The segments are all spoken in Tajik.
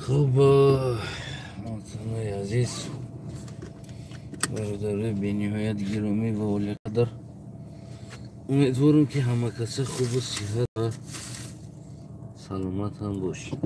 Хуб, ҳамватанои азиз, бародарои бениҳоят гиромӣ ва олиқадр, умедворам, ки ҳама каса хубу сиҳат ва саломат ҳам бошед.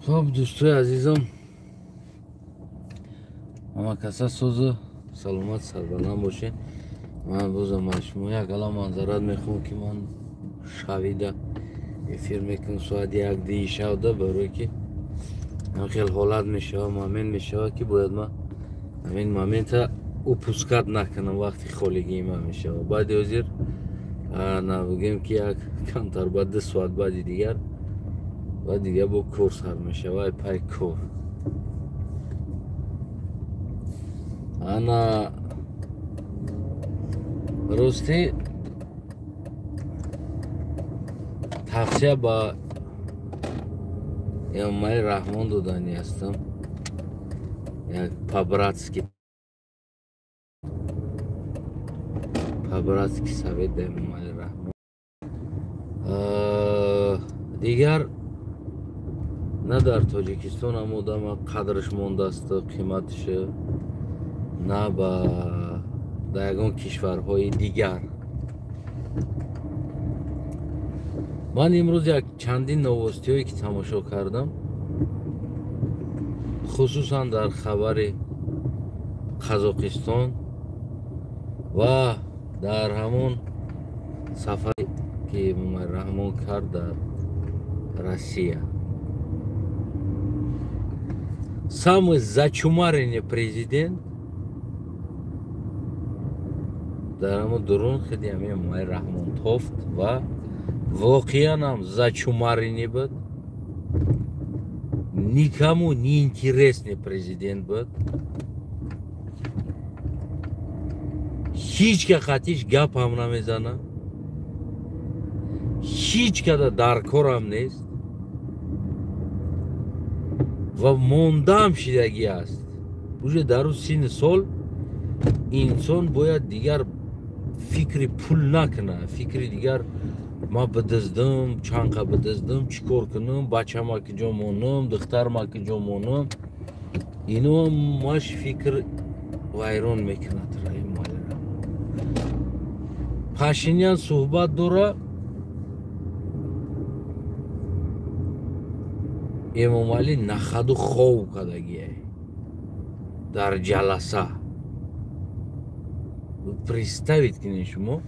Хуб, дӯстои азизам, ҳама каса созу саломат, сарбаланд бошед. Ман бозам аз шумо як ала манзарат мехоҳам, ки ман шавида эфир мекунам соати 1-2 шавда, барое ки хел ҳолат мешава, момент мешава, ки бояд ман ҳамин момента упускать накунам. Вақти холигии ман мешава. Баъди ҳозир набигем, ки як камтар баъд 2 соат баъди дигар ва дигар бо кор сар мешава, пай кор. Ана, ростӣ, тавсия ба Эмомалӣ Раҳмон доданӣ ҳастам, як по-братски совет да Эмомалӣ Раҳмон. Дигар на дар Тоҷикистон ҳам одама қадраш мондааст, қиматаш, на ба дар ягон кишварҳои дигар. Ман имрӯз як чандин новостиҳое ки тамошо кардам, хусусан дар хабари Қазоқистон ва дар ҳамон сафаре ки Эмомалӣ Раҳмон кард дар Россия, самый зачумаренный президент дар ҳамон дурун худи ҳамин Эмомалӣ Раҳмон тофт ва воқеан ҳам зачумаренный буд, никому не интересный президент буд, ҳеҷ ка қатиш гап ҳам намезана, ҳеҷ када дар корам нест ва мондаам шидагӣ аст. Уже дар ӯ синни сол инсон бояд дигар фикри пул накунад, фикри дигар ма бидиздам, чанқа бидиздам, чӣ кор кунам, бачама киҷо монам, духтарма киҷо монам, ино маш фикр вайрон мекунад. Пашинян суҳбат дора, Эмомалӣ нахаду хов кардагие дар ҷаласа. Представить кунед шумо,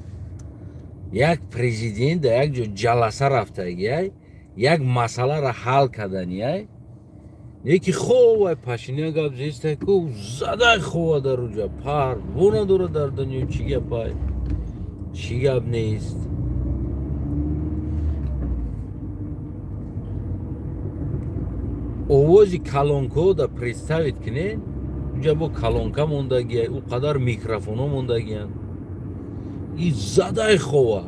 як президент дар як ҷо ҷаласа рафтагиай, як масъаларо ҳал карданиай, яки ховай. Пашинян гап зестай ку задай хова дар уҷа, парво надорад дар дунё чӣ гапай, чӣ гап нест. Овози калонкаҳо да представить кунед, унҷа бо калонка мондагия, ӯ қадар микрофонҳо мондагиянд, и задай хова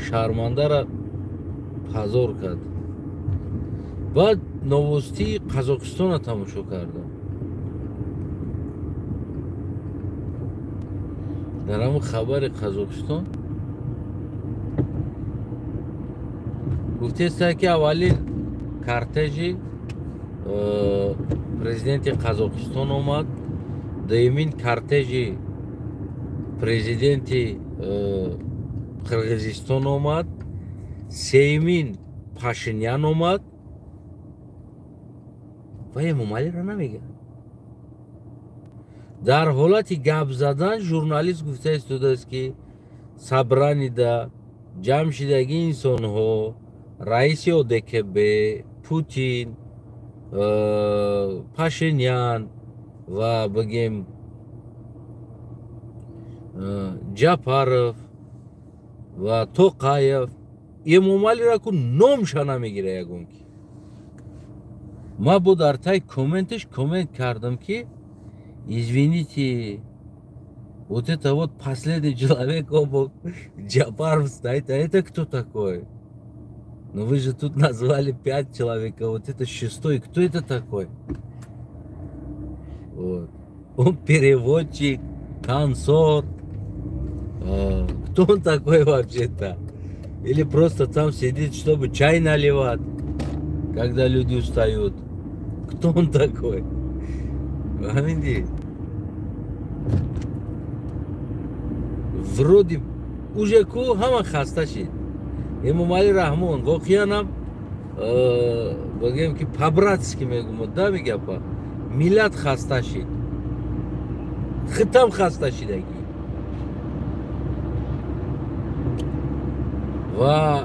шармандара позор кард. Баъд новостии Қазоқистона тамошо кардам. Дар ҳамон хабари Қазоқистон гуфтеста, ки аввалин кортежи президенти Қазоқистон омад, дуюмин кортежи президенти Қирғизистон омад, сеюмин Пашинян омад ва Эмомалиро намегӯяд. Дар ҳолати гап задан журналист гуфта истодааст, ки собранида ҷамъ шидагии инсонҳо, раиси ОДКБ, Путин, Пашинян ва бигем Ҷапаров ва Тоқаев Эмомалиро ку номша намегира ягон ки. Ма бо дар тай комменташ коммент кардам ки извините, вот это вот последний человек, он Джапаров стоит, а это кто такой? Ну вы же тут назвали 5 человек, а вот это 6-й, кто это такой? Вот. Он переводчик, танцор. Кто он такой вообще-то? Или просто там сидит, чтобы чай наливать, когда люди устают. Кто он такой? Аминди. Вроде уже ку ҳама хаста шид. Эмомали Раҳмон воқеан ҳам бигем ки по-братски мегӯм, да мегапа. Миллат хаста шид. Хитам хаста шидагӣ. Ва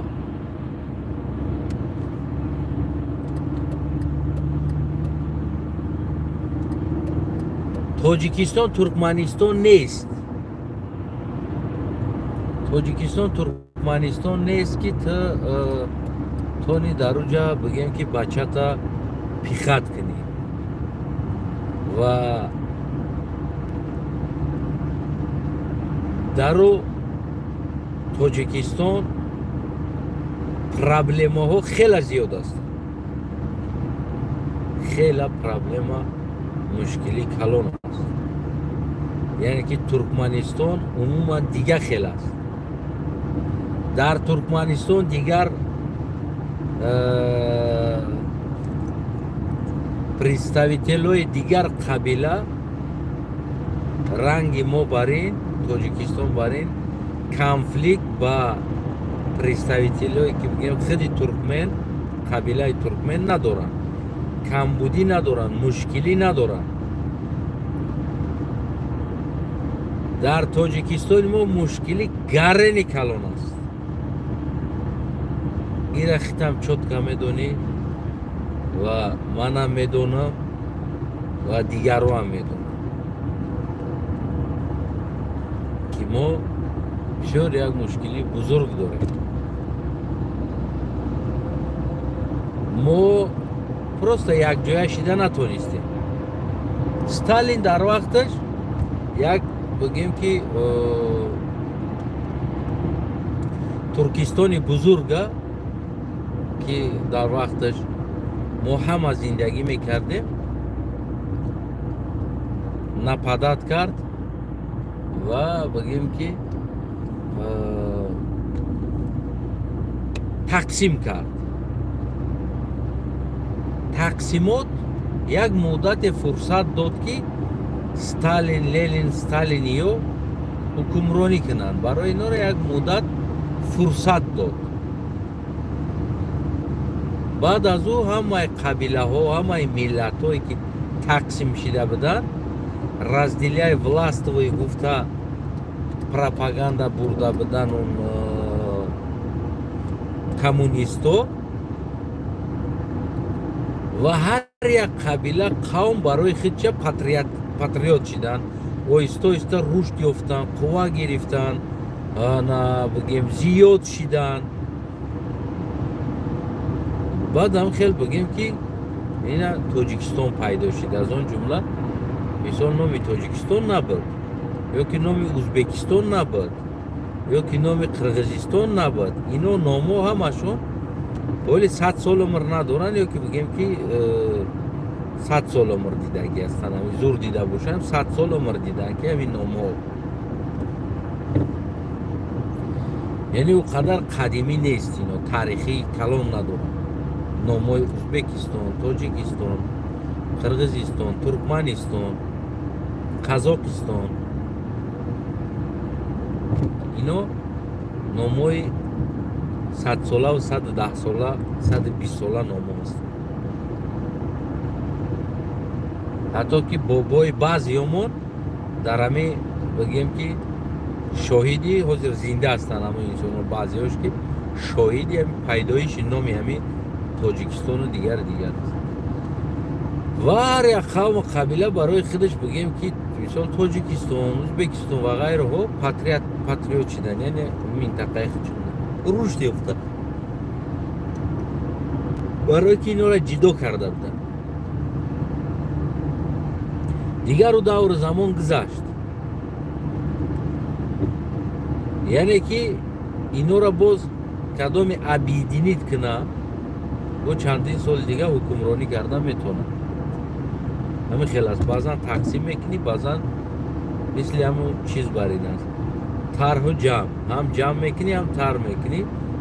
Тоҷикистон Туркманистон нест. Тоҷикистон Туркманистон нест ки ту тони дар уҷа бигем ки бачата пихат кунӣ ва дару Тоҷикистон проблемаҳо хеле зиёд аст. Хеле проблема мушкили калон аст. Яъне ки Туркманистон умуман дигар хел аст. Дар Туркманистон дигар представителҳои дигар қабила ранги мо барин, Тоҷикистон барин конфликт ба представителҳое ки бигем худи туркмен, қабилаи туркмен надоранд, камбудӣ надоранд, мушкилӣ надоранд. Дар Тоҷикистони мо мушкили гарени калон аст. Ира хитам чётко медонӣ ва манам медонам ва дигарро ҳам медонам ки мо бисёр як мушкили бузург дорем. Мо просто якҷоя шида натонистем. Сталин дар вақташ як бигем ки Туркистони бузурга ки дар вақташ мо ҳама зиндагӣ мекардем, нападат кард ва бигем ки тақсим кард. Тақсимот як муддате фурсат дод ки Сталин, Ленин, Сталиниё ҳукмронӣ кунанд. Барои инора як муддат фурсат дод. Баъд аз ӯ ҳамаи қабилаҳо, ҳамаи миллатҳое ки тақсим шида буданд, разделяй властвуй гуфта пропаганда бурда будан он коммунисто ва ҳар як қабила қавм барои худша патриот шидан, оҳиста оҳиста рушд ёфтан, қувва гирифтан, на бигем зиёд шидан. Баъдам хел бигем ки ина Тоҷикистон пайдо шид. Аз он ҷумла мисол номи Тоҷикистон набуд, ё ки номи Узбекистон набуд, ё ки номи Қирғизистон набуд. Ино номҳо ҳамашон ҳоли 100 сол умр надоранд, ё ки бигем ки 100 сол умр дидагӣ ҳастанд. Ҳамин зур дида бошанд, 100 сол умр диданд ки ҳамин номҳо, яъне ӯ қадар қадимӣ нест, ино таърихи калон надоранд. Номҳои Узбекистон, Тоҷикистон, Қирғизистон, Туркманистон, Қазоқистон, ино номҳои 100 сола ва 110 сола, 120 сола номҳо ҳастанд. Ҳатто ки бобои баъзеёмон дар ҳамин бигем ки шоҳиди ҳозир зинда ҳастанд ҳамон инсонҳо, баъзеҳош ки шоҳиди ҳамин пайдоиши номи ҳамин Тоҷикистону дигар дигар аст. Ва ҳар як қавму қабила барои худаш бигем ки мисол Тоҷикистон, Ӯзбекистон ва ғайраҳо патриот шидан, яъне минтақаи худшон рушд ёфта, барое ки инора ҷидо карда буданд. Дигару давру замон гузашт, яъне ки инора боз кадоме объединить куна, бо чандин соли дига ҳукмронӣ карда метавонад. Ҳамин хел аст, баъзан тақсим мекунӣ, баъзан мисли ҳамун чиз барин аст, тарҳу ҷамъ, ҳам ҷамъ мекунӣ, ҳам тар мекунӣ,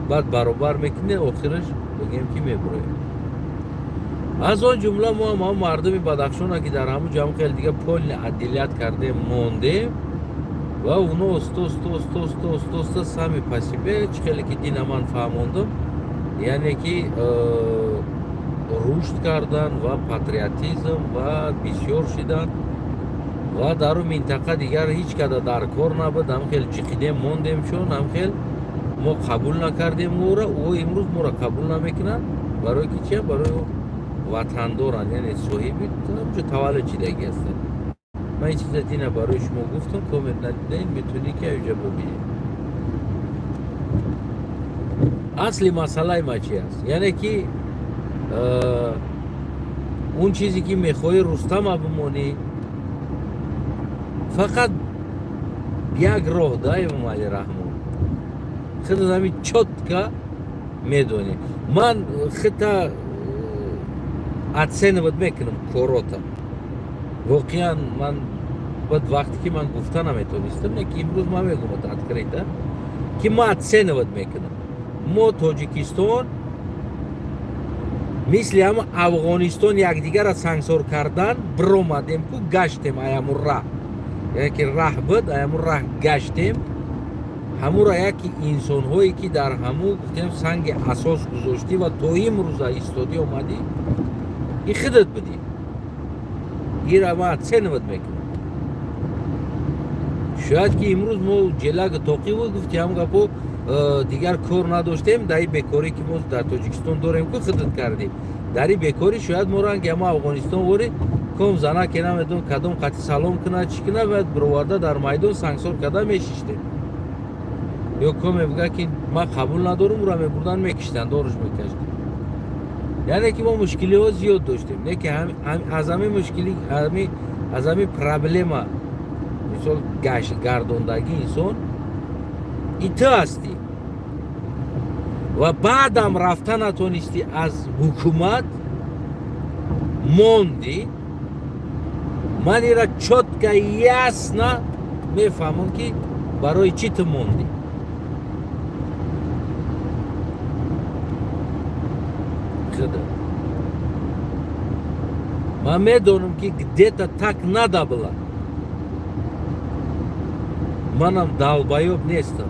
баъд баробар мекунӣ, охираш бигем ки мебурояд. Аз он ҷумла мо ҳам ҳамон мардуми Бадахшона ки дар ҳамун ҷамъ хеле дига полни отделять кардем, мондем ва оно оста оста оста оста оста оста сами по себе, чӣ хеле ки дина ман фаҳмондам, яъне ки рушд кардан ва патриотизм ва бисёр шидан ва дар он минтақа дигар ҳеҷ када дар кор набуд. Ҳам хел ҷиқидем мондем, чун ҳам хел мо қабул накардем ӯра, ӯ имрӯз моро қабул намекунад. Барои ки чи? Барои ватандоранд, яъне соҳиби ҳамҷо таваллуд шидагӣ ҳастанд. Ман ин чиза дина барои шумо гуфтам, комент надидаин, метавонӣ ки аёҷа бибинед. Асли масъалаи ма чи аст? Яъне ки он чизе ки мехоҳӣ Рустама бимонӣ, фақат як роҳ да Эмомалӣ Раҳмон. Худат ҳамин чётко медонӣ. Ман худта оценивать мекунам корота. Воқеан ман баъд вақте ки ман гуфта наметонистам, не ки имрӯз ман мегӯям открыто, ки ман оценивать мекунам. Мо Тоҷикистон мисли ҳама Афғонистон якдигарро сангсор кардан биромадем ку гаштем аяму раҳ, яъне ки раҳ буд, аяму раҳ гаштем. Ҳамура яки инсонҳое ки дар ҳаму гуфтем санги асос гузоштӣ ва то имрӯза истодӣ омадӣ, и худат будӣ. Ира ман оценивать мекунам. Шояд ки имрӯз мо ҷелагу тоқӣ буд, гуфти ҳам гапо дигар кор надоштем, дар ин бекорӣ ки мо дар Тоҷикистон дорем ку худат кардем. Дар ин бекорӣ шояд мо ранги ҳама Афғонистон ворӣ ком зана ке намедон кадом қати салом кунад, чӣ кунад, бояд бироварда дар майдон сангсор карда мешиштем. Ё коме бигӯяд ки ман қабул надорам, ӯра мебурдан мекиштанд, доруш мекаштанд. Яъне ки мо мушкилиҳо зиёд доштем, не ки аз ҳамин мушкилӣ, аз ҳамин проблема, мисол гардондагии инсон и ту ҳастӣ ва баъдам рафта натонистӣ аз ҳукумат мондӣ. Ман ира чётко ясно мефаҳмам ки барои чӣ ту мондӣ. Худо, ман медонам ки где-то так надо было. Манам долбоёб нестам.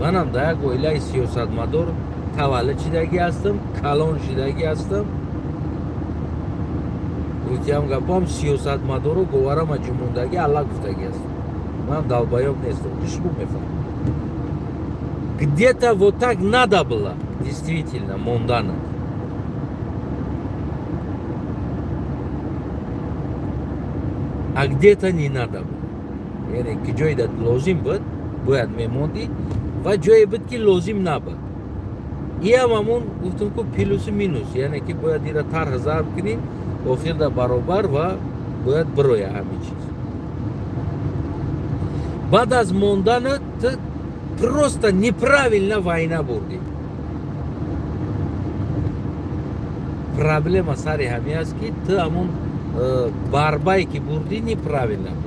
Манам дар як оилаи сиёсатмадор таваллуд шидагӣ ҳастам, калон шидагӣ ҳастам. Гуфтиам гапам сиёсатмадору говарама ҷумондагӣ алла гуфтагӣ ҳастам. Манам долбоёб нестам, хушбу мефаҳмам. Где-то вот так надо было, действительно, мондана. А где-то не надо было. Яъне ки ҷое лозим буд, бояд мемондӣ, ва ҷое буд ки лозим набуд. Иам ҳамун гуфтам ку плюсу минус, яъне ки бояд ира тарҳ зарб кунӣ, охирда баробар ва бояд бироя ҳамин чиз. Баъд аз мондана ту просто неправильно война бурдӣ. Проблема сари ҳамин аст ки ту ҳамун барбае ки бурдӣ неправильно бурдӣ.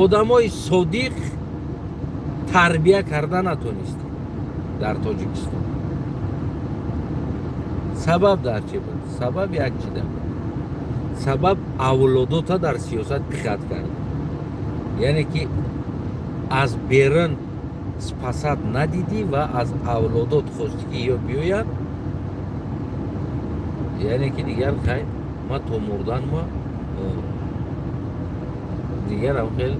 Одамои содиқ тарбия карда натонистӣ дар Тоҷикистон. Сабаб дар чӣ буд? Сабаб як чида буд. Сабаб авлодота дар сиёсат пихат кард. Яъне ки аз берун спасат надидӣ ва аз авлодот хостӣ ки ё биёянд, яъне ки дигар хай ма то мурдан ма дигарам хел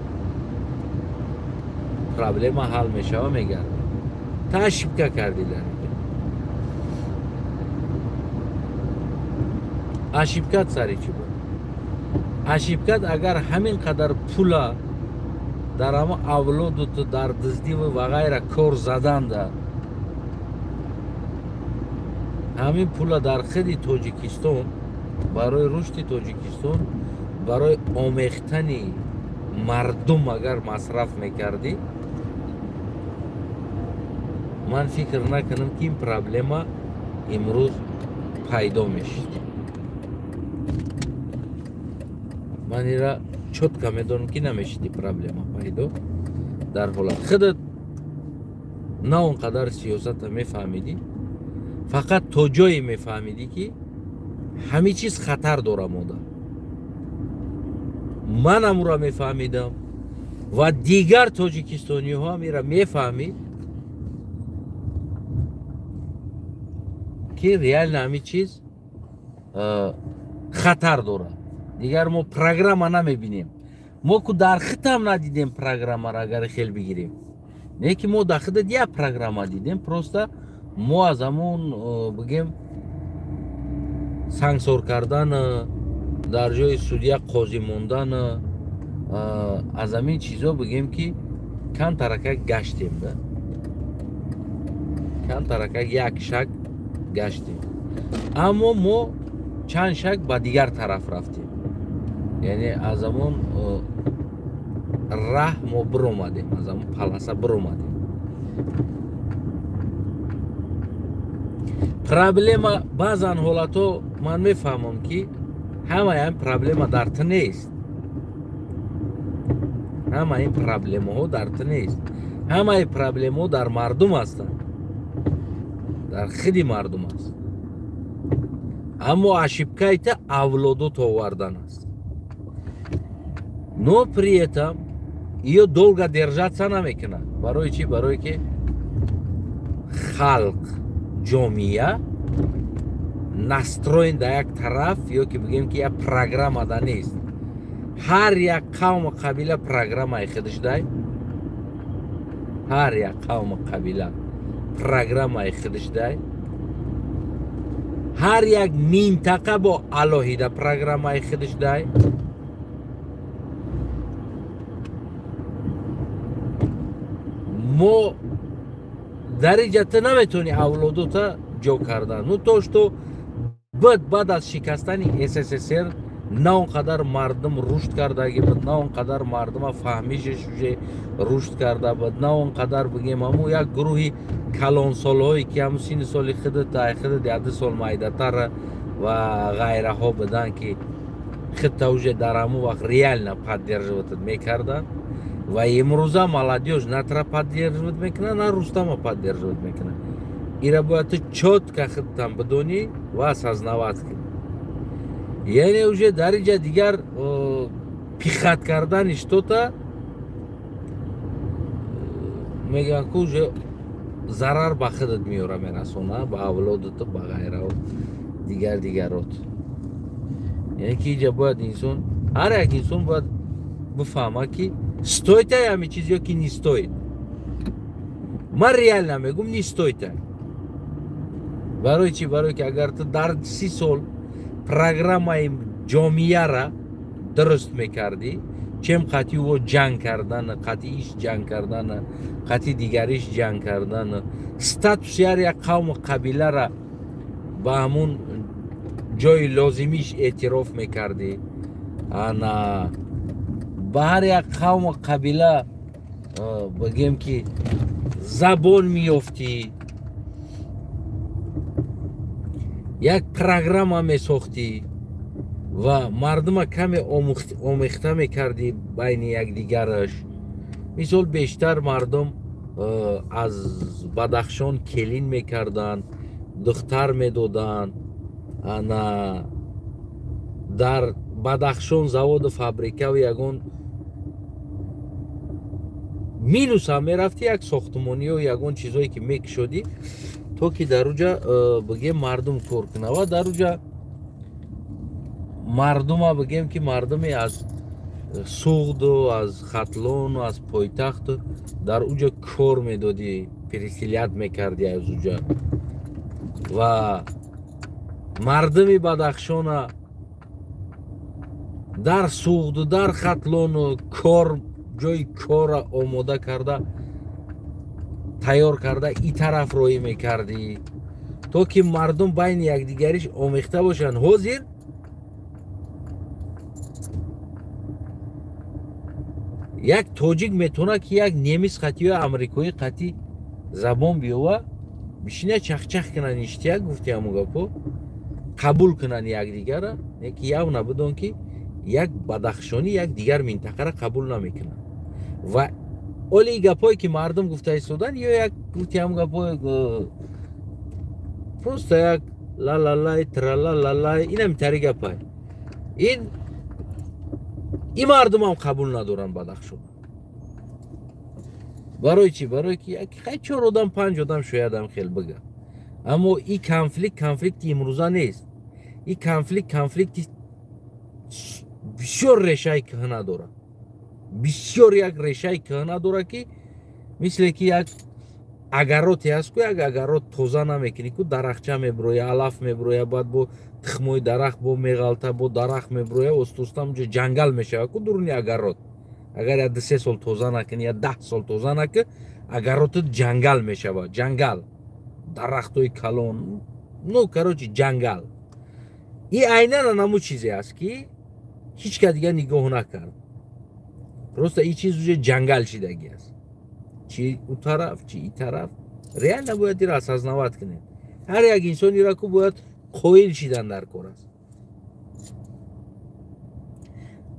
проблема ҳал мешава мегардад. Та ошибка кардӣ дар инҷо. Ошибкат сари чӣ буд? Ошибкат агар ҳамин қадар пула дар ҳама авлоду ту дар дуздиву ва ғайра кор заданда, ҳамин пула дар худи Тоҷикистон барои рушди Тоҷикистон, барои омехтани мардум агар масраф мекардӣ, ман фикр накунам, ки ин проблема имрӯз пайдо мешид. Ман ира чётко медонам, ки намешиди проблема пайдо. Дар ҳолат худат на он қадар сиёсата мефаҳмидӣ, фақат то ҷое мефаҳмидӣ, ки ҳамин чиз хатар дора. Модар, ман амура мефаҳмидам ва дигар тоҷикистониҳо ҳам ира мефаҳмид, ки реально ҳамин чиз хатар дорад. Дигар мо программа намебинем. Мо ку дар хитам надидем программаро, агар хел бигирем. Не ки мо дар хидат як программа дидем, просто мо аз ҳамон, бигем, сангсор кардан, дар ҷои судья қозӣ мондан, аз ҳамин чизо, бигем, ки камтарака гаштем да, камтарака як шаг гаштем, аммо мо чанд шаг ба дигар тараф рафтем, яъне аз ҳамон раҳ мо биромадем, аз ҳамон полоса биромадем. Проблема баъзан ҳолатҳо ман мефаҳмам, ки ҳамаи ин проблема дар ту нест, ҳамаи ин проблемаҳо дар ту нест, ҳамаи проблемаҳо дар мардум ҳастанд, дар хиди мардум аст. Аммо ошибкаи та авлодот овардан аст. Но при этом её долго держаться намекунад. Барои чӣ? Барое ки халқ, ҷомеа настроен дар як тараф, ё ки бигем, ки як программа да нест. Ҳар як қавму қабила программаи худаш дай, ҳар як қавму қабила программаи худаш дай, ҳар як минтақа бо алоҳида программаи худаш дай. Мо дар инҷа ту наметавонӣ авлодота ҷо кардан. Ну то что бад баъд аз шикастани СССР на он қадар мардум рушд кардаги буд, на он қадар мардума фаҳмишаш уже рушд карда буд, на он қадар, бигем, ҳамун як гурӯҳи калонсолҳое, ки ҳамун синни соли худат, ай худат як-ду сол майдатара ва ғайраҳо буданд, ки худта уже дар ҳамун вақт реально поддерживать мекарданд. Ва имрӯза молодёжь на тра поддерживать мекунад, на Рустама поддерживать мекунад. Ира бояд ту чётко худтам бидонӣ ва осознавать кунӣ. Яъне уже дар инҷа дигар пихать кардани что-то, мегӯянд ку, уже зарар ба худат меёра, мерасона ба авлодату, ба ғайрао, дигар дигарот. Яъне ки инҷа бояд инсон, ҳар як инсон бояд бифаҳма, ки стоит ҳамин чиз ё ки не стоит. Ман реально мегӯм, не стоит. Барои чӣ? Барое ки агар ту дар 30 сол программаи ҷомеара дуруст мекардӣ, чем қатъи ӯ ҷанг кардан, қатъи иш ҷанг кардан, қатъи дигариш ҷанг кардан, статуси ҳар як қавму қабилара ба ҳамун ҷои лозимиш эътироф мекардӣ, ана ба ҳар як қавму қабила, бигем, ки забон меёфтӣ, як программа месохтӣ ва мардума каме омехта мекардӣ байни якдигараш. Мисол, бештар мардум аз Бадахшон келин мекарданд, духтар медоданд, ана дар Бадахшон заводу фабрикаву ягон минус ҳам мерафтӣ, як сохтмониё, ягон чизое ки мекушодӣ, то ки дар уҷа, бигем, мардум кор кунад. Ва дар уҷа мардума, бигем, ки мардуме аз Суғду, аз Хатлону, аз пойтахту дар уҷа кор медодӣ, переселять мекардӣ аз уҷа ва мардуми Бадахшона. Дар Суғду, дар Хатлону кор, ҷои корра омода карда, тайёр карда, и тараф роҳӣ мекардӣ, то ки мардум байни якдигариш омехта бошанд. Ҳозир як тоҷик метавонад, ки як немис қатӣ ё амрикоӣ қатӣ забон биёва, бишина чахчах кунанд, иштияк гуфти ҳамун гапо, қабул кунанд якдигара, не ки явна бидон, ки як бадахшонӣ як дигар минтақара қабул намекунанд. Ва оли гапое ки мардум гуфта истоданд, ё як гуфти ҳамун гапое просто як ла-ла-лай, тра-ла-ла-лай, инам тари гапай. Ин мардумам қабул надоранд Бадахшон. Барои чӣ? Барои ки як хай чор одам, панҷ одам шоядам хел бига. Аммо и конфликт конфликти имрӯза нест. И конфликт конфликти бисёр решаи кӯҳна дорад. Бисёр як решаи кӯҳна дорад, ки мисле ки як агароте ҳаст ку, як агарот тоза намекунӣ ку, дарахча меброя, алаф меброя, баъд бо тухмои дарахт бо меғалта, бо дарахт меброя, оста-оста ҳамҷо ҷангал мешавад ку дуруни агарот. Агар як 2-3 сол тоза накунӣ, я 10 сол тоза накунӣ, агаротат ҷангал мешавад, ҷангал, дарахтҳои калон, ну короче ҷангал. И айнан анаму чизе аст, ки ҳеҷ кас дигар нигоҳ накард. Просто и чиз уже ҷангал шидагӣ аст. Чи у тараф, чи и тараф. Реально бояд ира осознавать кунем. Ҳар як инсон ира ку бояд қоил шидан дар кор аст.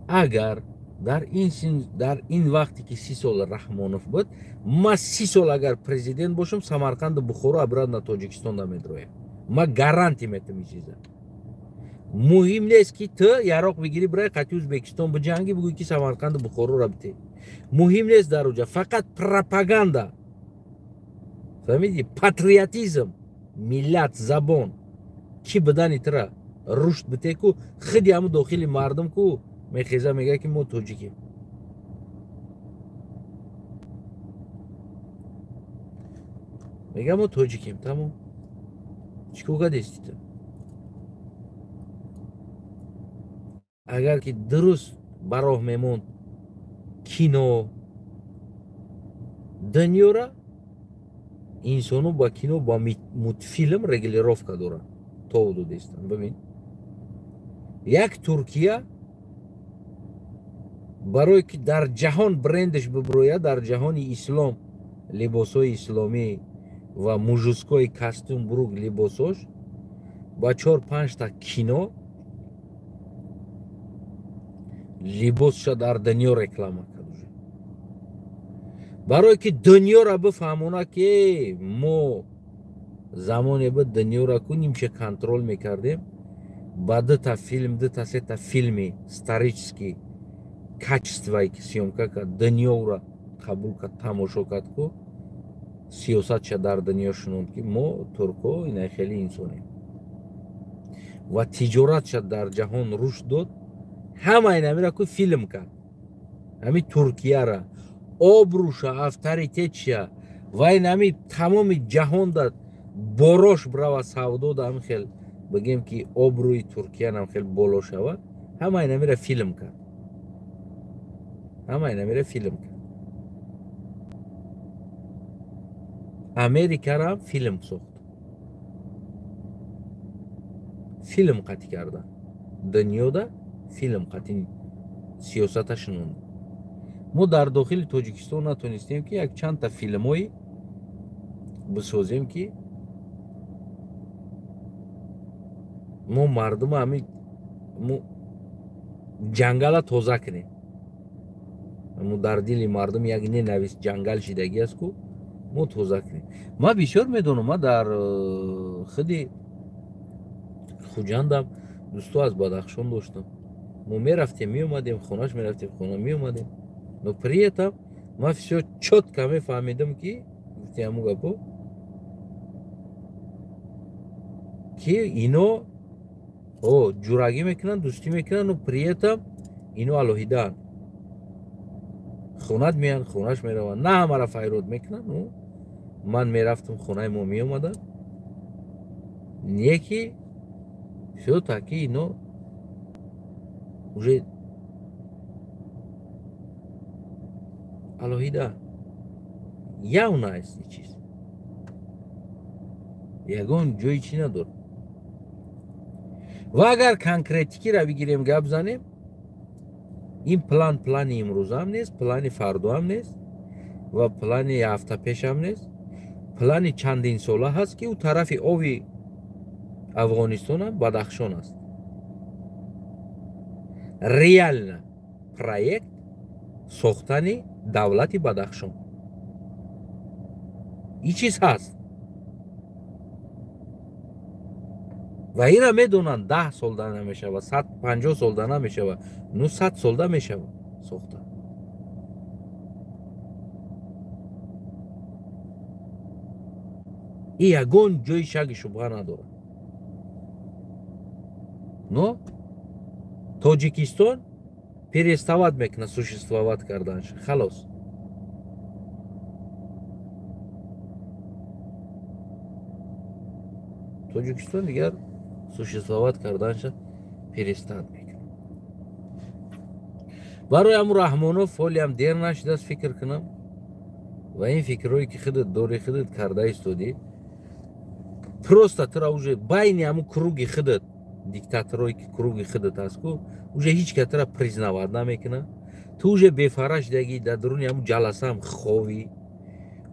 Агар дар ин син, дар ин вақте ки 30 сол Раҳмонов буд, ма 30 сол агар президент бошам, Самарқанду Бухоро обратно Тоҷикистон намедроям. Ма гарантия метам ин чиза. Муҳим нест, ки ту яроқ бигирӣ, бирай қати Ӯзбекистон биҷангӣ, бигӯӣ, ки Самарқанду Бухороро бите. Муҳим нест дар уҷа, фақат пропаганда. Фаҳмидӣ? Патриотизм, миллат, забон, ки бидани тура рушд бите ку, худи ҳамун дохили мардум ку мехеза, мега, ки мо тоҷикем. Мега, мо тоҷикем, тамом. Чӣ кор кардести ту? Агар ки дуруст ба роҳ мемонд кино, дунёра инсону ба кино, ба мультфилм регулировка дорад, то ҳудудестан. Бибин, як Туркия барое ки дар ҷаҳон брендаш биброяд, дар ҷаҳони ислом либосҳои исломӣ ва мужской костюм, брук, либосош ба 4-5 та кино либосша дар дунё реклама кард уже, барое ки дунёра бифаҳмона, ки мо замоне буд, дунёра ку нимча контроль мекардем, ба дута филм, дута сета филми исторический качествое ки съёмка кард, дунёра қабул кард, тамошо кард ку, сиёсатша дар дунё шунонд, ки мо туркҳо инай хеле инсонем, ва тиҷоратша дар ҷаҳон рушд дод. Ҳамаи намира ку филм кард, ҳами Туркияра обрӯша, авторитетша ва ин ҳами тамоми ҷаҳонда борош брава, савдо да ҳами хел бигем, ки обрӯи Туркиянам хел боло шава. Ҳамаи намира филм кард, ҳамаи намира филм кард. Америкарам филм сохт, филм қатӣ карда, дунёда филм қатӣ сиёсата шунонд. Мо дар дохили Тоҷикистон натонистем, ки як чандта филмҳои бисозем, ки мо мардума ҳами мо ҷангала тоза кунем. Мо дар дили мардум як ненавист ҷангал шидагӣ аст ку, мо тоза кунем. Ман бисёр медонам, ман дар худи Хуҷандам дӯсто аз Бадахшон доштам. Мо мерафтем, меомадем, хонаш мерафтем, хона меомадем, но при этом ман всё чётко мефаҳмидам, ки гуфти ҳамун гапо, ки ино о ҷурагӣ мекунанд, дӯстӣ мекунанд, но при этом ино алоҳидаанд. Хонат меянд, хонаш мераванд, на ҳамара файрод мекунанд. Ну ман мерафтам, хонаи мо меомаданд, не ки всё таки ино уже Алоҳида явна аст ин чиз. Ягон ҷои чӣ надорад. Ва агар конкретикиро бигирем гап занем, ин план плани имрӯзам нест, плани фардоам нест ва плани ҳафта пешам нест. Плани чандин сола ҳаст, ки ӯ тарафи ови Афғонистонам Бадахшон аст. Реально проект сохтани давлати Бадахшон. Ин чиз ҳаст. Ва инро медонанд, 10 солда намешавад, 150 солда намешавад, 900 солда мешавад сохта. И ягон ҷои шаки шубҳа надорад. Но Тоҷикистон переставать мекунад существовать карданаш. Халос. Тоҷикистон дигар существовать карданша перестать мекунад. Барои ҳамун Раҳмонов ҳолиам дер нашудааст фикр кунам ва ин фикрҳое ки худат дорӣ, худат карда истодӣ, просто тура уже байни ҳамун круги худат, диктаторое ки круги худат аст ку, уже ҳеҷ кас тура признавать намекунад. Ту уже бефара шудагӣ, дар дуруни ҳамун ҷаласаам ховӣ,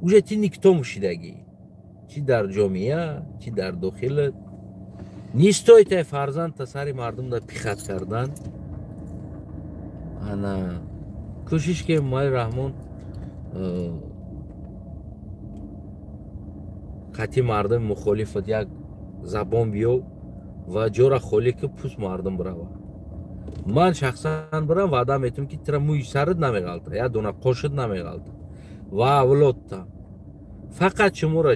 уже ти никто шудагӣ, чӣ дар ҷомеа, чӣ дар дохилат. Не стоит ай фарзандта сари мардумда пихат кардан. Ана кӯшиш ки Эмомалӣ Раҳмон қатъи мардуми мухолифат як забон биёв ва ҷора холӣ ки пӯст мардум бирава. Ман шахсан бирам ваъда метавам ки тира мӯи сарат намеғалта, як дона қошит намеғалта ва авлодта. Фақат шуморо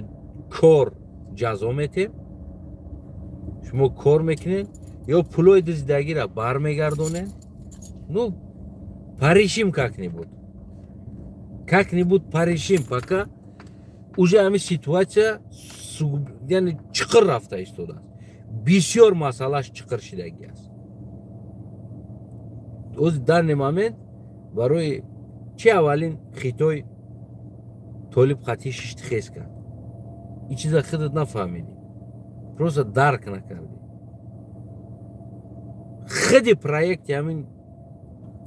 кор ҷазо метем, шумо кор мекунед ё пулои дуздидагиро бармегардонед. Ну порешим как-нибудь. Как-нибудь порешим, пока уже ҳамин ситуация яъне чиқир рафта истодааст. Бисёр масъалаш чиқир шидагӣ аст. Оз данный момент барои чи аввалин Хитой Толиб қатъи шишти хез кард. Ин чиза худат нафаҳмидӣ, просто дарк накардӣ. Худи проекти ҳамин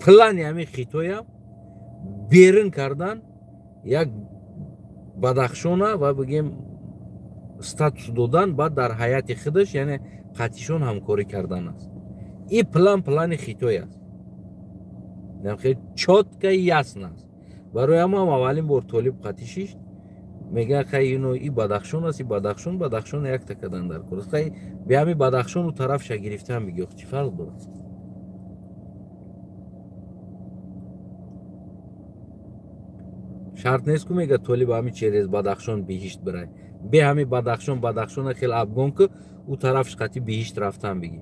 плани ҳамин Хитоям берун кардан як Бадахшона ва бигем статус додан баъд дар ҳайати худаш, яъне қатъишон ҳамкорӣ кардан аст. Ин план плани Хитой аст. Хеле чётко и ясно аст. Барои ҳама ҳам аввалин бор Толиб қатъи шишт, мегӯяд хай ино и Бадахшон аст, и Бадахшон, Бадахшон якта кардан дар кор аст. Хай бе ҳами Бадахшон у тарафша гирифтан бигӯ, чӣ фарқ дорад? Шарт нест ку мега Толиб ҳами через Бадахшон биҳишт бирай. Бе ҳами Бадахшон, Бадахшона хеле абгон ку, у тарафш қатъи биҳишт рафтан бигӣ.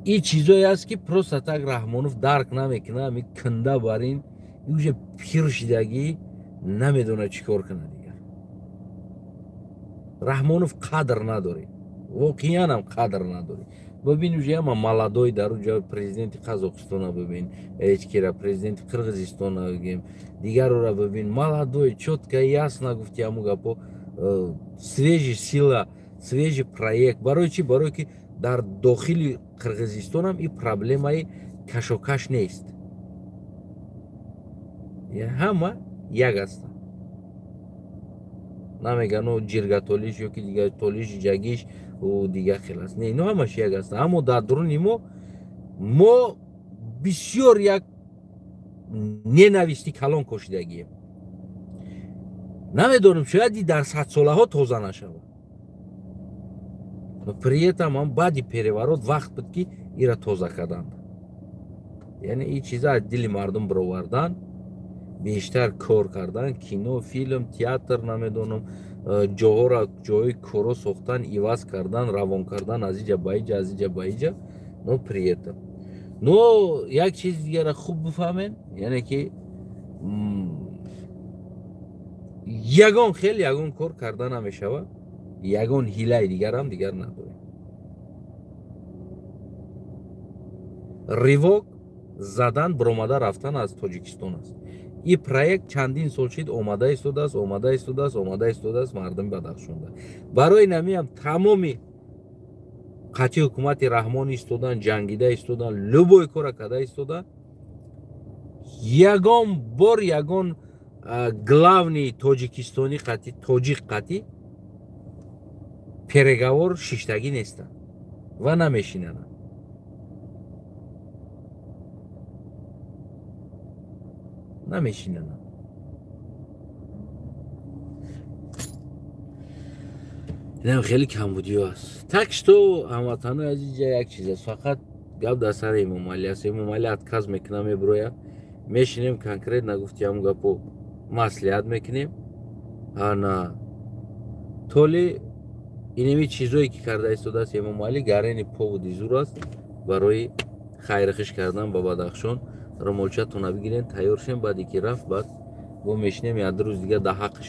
Ин чизое аст ки просто так Раҳмонов дарк намекунад, ҳами кунда бар ин уже пир шидагӣ намедонад чӣ кор кунад дигар. Раҳмонов қадр надорӣ, воқеан ҳам қадр надорӣ. Бибин уже ҳама молодой дар он ҷо, президенти Қазоқистона бибин, ҳеҷ кира президенти Қирғизистона бигем, дигарора бибин, молодой, чётко ясно гуфти ҳамун гапо, свежий сила, свежий проект. Барои чӣ? Барое ки дар дохили Қирғизистонам ин проблемаи кашокаш нест. Ҳама як ҳастанд. Намеган ҷиргатолиш ё ки дигар толиш ҷагиш ӯ дигар хел аст. Не, ино ҳамаш як ҳастанд. Аммо дар дуруни мо бисёр як ненависти калон кошидагием. Намедонем, шояд и дар садсолаҳо тоза нашавад. Но при этом ҳам баъди переворот вақт буд ки ира тоза карданд. Яъне ин чиза аз дили мардум бировардан, бештар кор кардан, кино, филм, театр, намедонам, ҷоҳоро, ҷои коро сохтан, иваз кардан, равон кардан аз иҷа ба иҷа, аз иҷа ба иҷа, но при этом. Но як чиз дигара хуб бифаҳмем, яъне ки ягон хел ягон кор карда намешавад, ягон ҳилаи дигарам дигар надорем. Ривок задан, биромада рафтан аз Тоҷикистон аст. Ин проект чандин сол шид омада истодааст, омада истодааст, омада истодааст мардуми Бадахшонда. Барои намиам тамоми қатъи ҳукумати Раҳмон истодан, ҷангида истодан, любой кора карда истодан, ягон бор ягон главный тоҷикистони қатъи тоҷик қатъи переговор шиштагӣ нестанд ва намешинанд. Намешинанд. Инам хеле камбудиё аст. Так что ҳамватанои азиз, як чиз аст, фақат гап дар сари Эмомалӣ аст. Эмомалӣ отказ мекунад, мебирояд, мешинем конкретно гуфти ҳамн гапо маслиҳат мекунем. Ана толи инеми чизое ки карда истодааст Эмомалӣ, гарени поводи зур аст барои хайрхиш кардан ба Бадахшон. Ромолчатона бигирен, тайёр шем, баъде ки рафт, баъд бо мешинем як рӯз дига да ҳаққш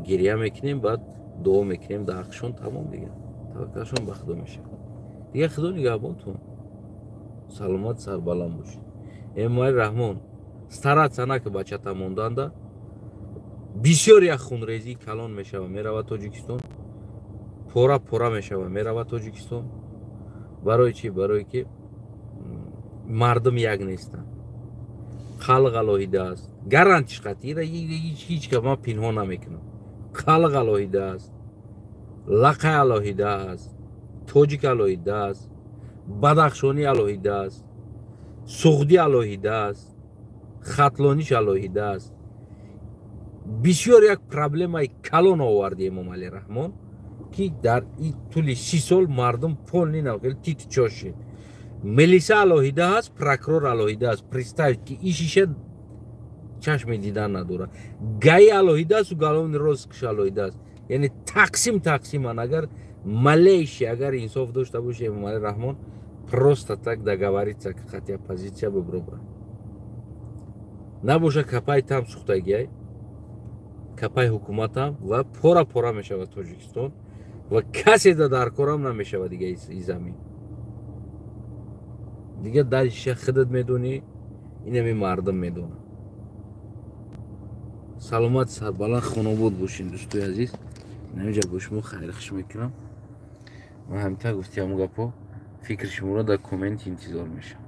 гиря мекунем, баъд дуо мекунем да ҳаққшон, тамом дига. Таваккалшон ба Худо мешавад. Дига Худо нигаҳбонтон. Саломат сарбаланд бошед. Эмомалӣ Раҳмон стараться нака бачата монданда. Бисёр як хунрезии калон мешава, мерава Тоҷикистон. Пора пора мешава, мерава Тоҷикистон. Барои чӣ? Барои ки мардум як нестанд. Халқ алоҳида аст. Гарантиш қатъи, ҳеҷ гап ман пинҳон намекунам. Халқ алоҳида аст, лақай алоҳида аст, тоҷик алоҳида аст, бадахшонӣ алоҳида аст, суғдӣ алоҳида аст, хатлониш алоҳида аст. Бисёр як проблемаи калон оварди Эмомалӣ Раҳмон, ки дар тӯли 30 сол мардум полный навхел тити чош шид. Милиса алоҳида аст, прокурор алоҳида аст. Представить ки ин шиша чашми дидан надорад. ГАИ алоҳида аст, уголовный розыск алоҳида аст. Яъне тақсим тақсиман. Агар малейший агар инсоф дошта боши Эмомалӣ Раҳмон, просто так договориться қати оппозитсия бибробра. Набоша капай там сухтагиай, капай ҳукуматам ва пора пора мешавад Тоҷикистон ва касе да дар корам намешавад дига и замин. Дига дальше худат медонӣ, инами мардум медонад. Саломат сарбаланд хонобод бошин дӯстои азиз. Намиҷа бо шумо хайрхуш мекунам. Ман ҳамта гуфтиам гапо, фикри шуморо дар коммент интизор мешавам.